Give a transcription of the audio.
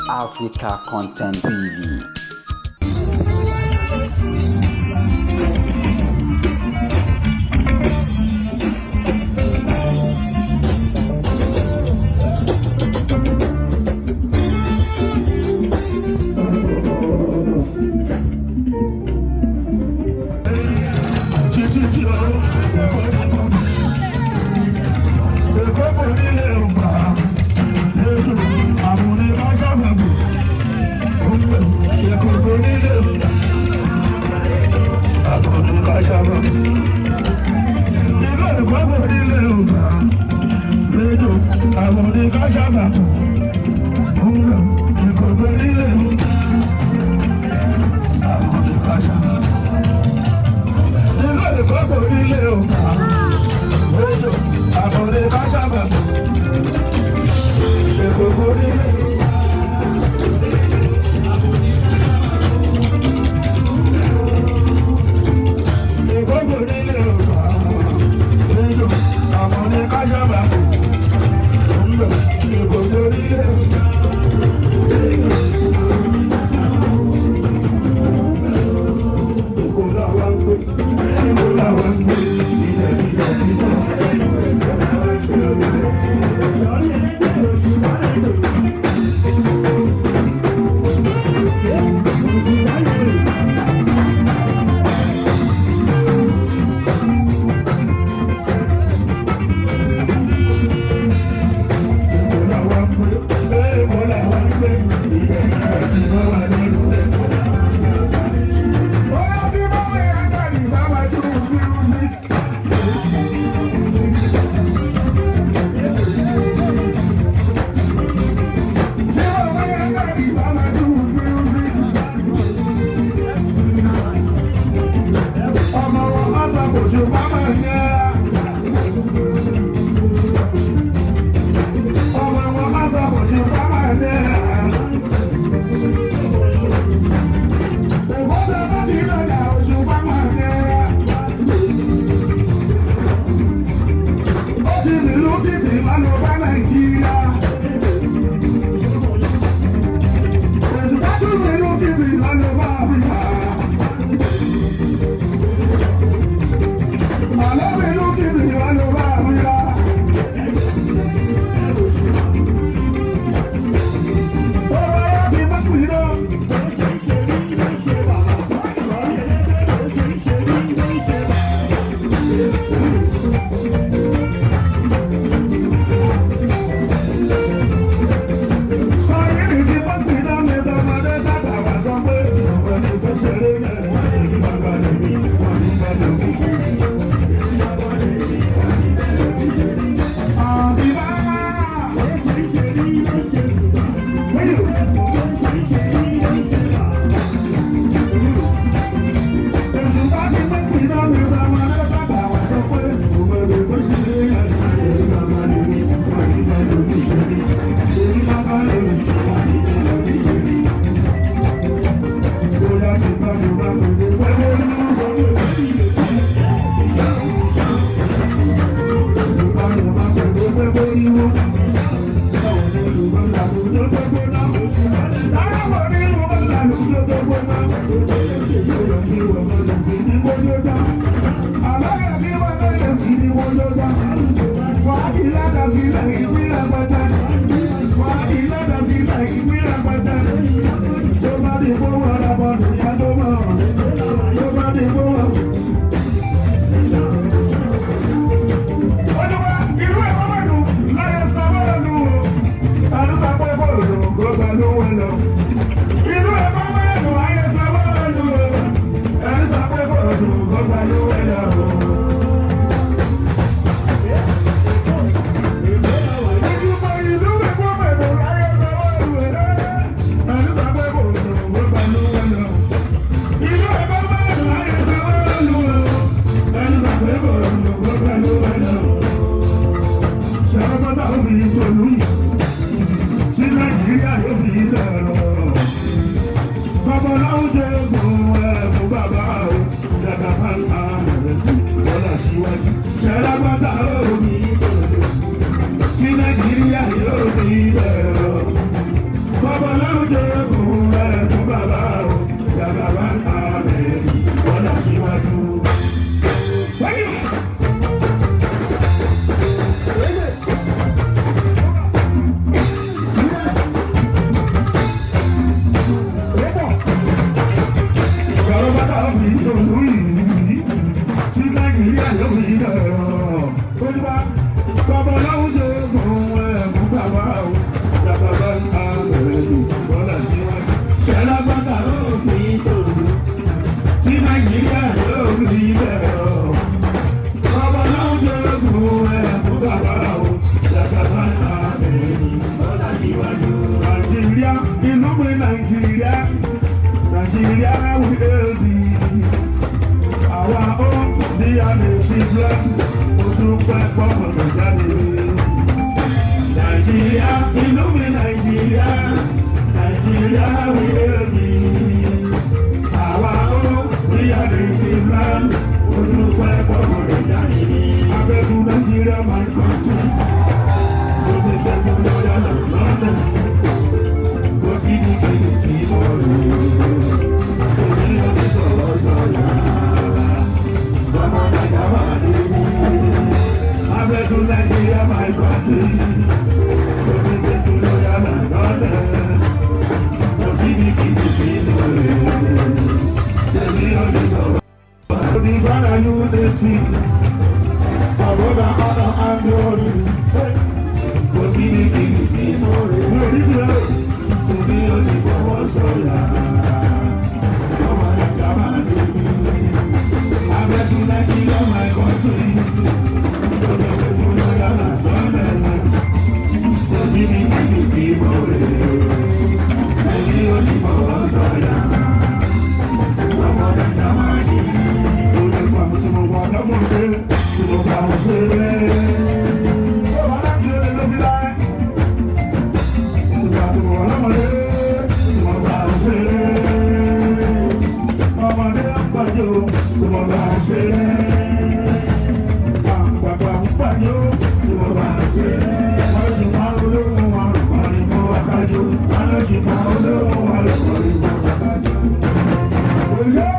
Africa Content TV. Jàbàbá Ahmed Bọ́lá síwájú. Ṣẹlá bàtà ó fi tòlú. Tí Nàìjíríà yóò fi bẹ̀rẹ̀ o. Bàbá náà jẹ́gùn ẹ̀ fún bàbá o. Jàbàbá Ahmed Bọ́lá síwájú. Nàìjíríà ìlú mi Nàìjíríà. Nàìjíríà we hail thee. Àwa ó ní àmì sí black. Ó dúpẹ́ pọ́pọ̀ jáde. Nàìjíríà ìlú mi Nàìjíríà. Nàìjíríà we hail thee. Àwa ó ní àmì sí black. Ó dúpẹ́ pọ́pọ̀ jáde. Abẹ́tú Nàìjíríà my country. Ó ní tẹ́tù lọ́yà lọ́nà. Kò sí ní kìlì tí mo rí. Èmi ò ní sọ̀rọ̀ sọ̀yà. Ọmọ Nàìjíríà wà níbí. Abẹ́tú Nàìjíríà my country. Ó ní tẹ́tù lọ́yà lọ́nà. Kò sí ní kìlì tí mo rí. Èmi ò ní sọ̀rọ̀. Onígbàrá unity. Àbọ̀dá ọ̀nà and glory. Kò sí ní kìlì tí mo rí. Mi ò ní ti rẹ̀. Èmi ò ní fọwọ́ sọ̀yà. Ọmọ Nàìjíríà máa ń débi. Abẹ́tú Nàìjíríà my country. Olùkẹ́tù lọ́yà lọ́nà. Kò sí ní kìlì tí mo rí. Èmi ò ní fọwọ́ sọ̀yà. Ọmọ Nàìjíríà máa ń débi. Olùkọ́ tí mo wà lọ́mọdé tí mo bá ń ṣeré. Ó wà láti lè lóbi láì. Ìgbà tí mo wà lọ́mọdé tí mo bá ń ṣeré. Ọmọdé ń pàjọ́ tí mo bá ń ṣeré. Àgbàgbà ń pàjọ́ tí mo bá ń ṣeré. Wọ́n sì máa ń olóhùn wọn kọrin fún wákàjọ. Wọ́n sì máa ń olóhùn wọn kọrin fún wákàjọ. Òṣèré.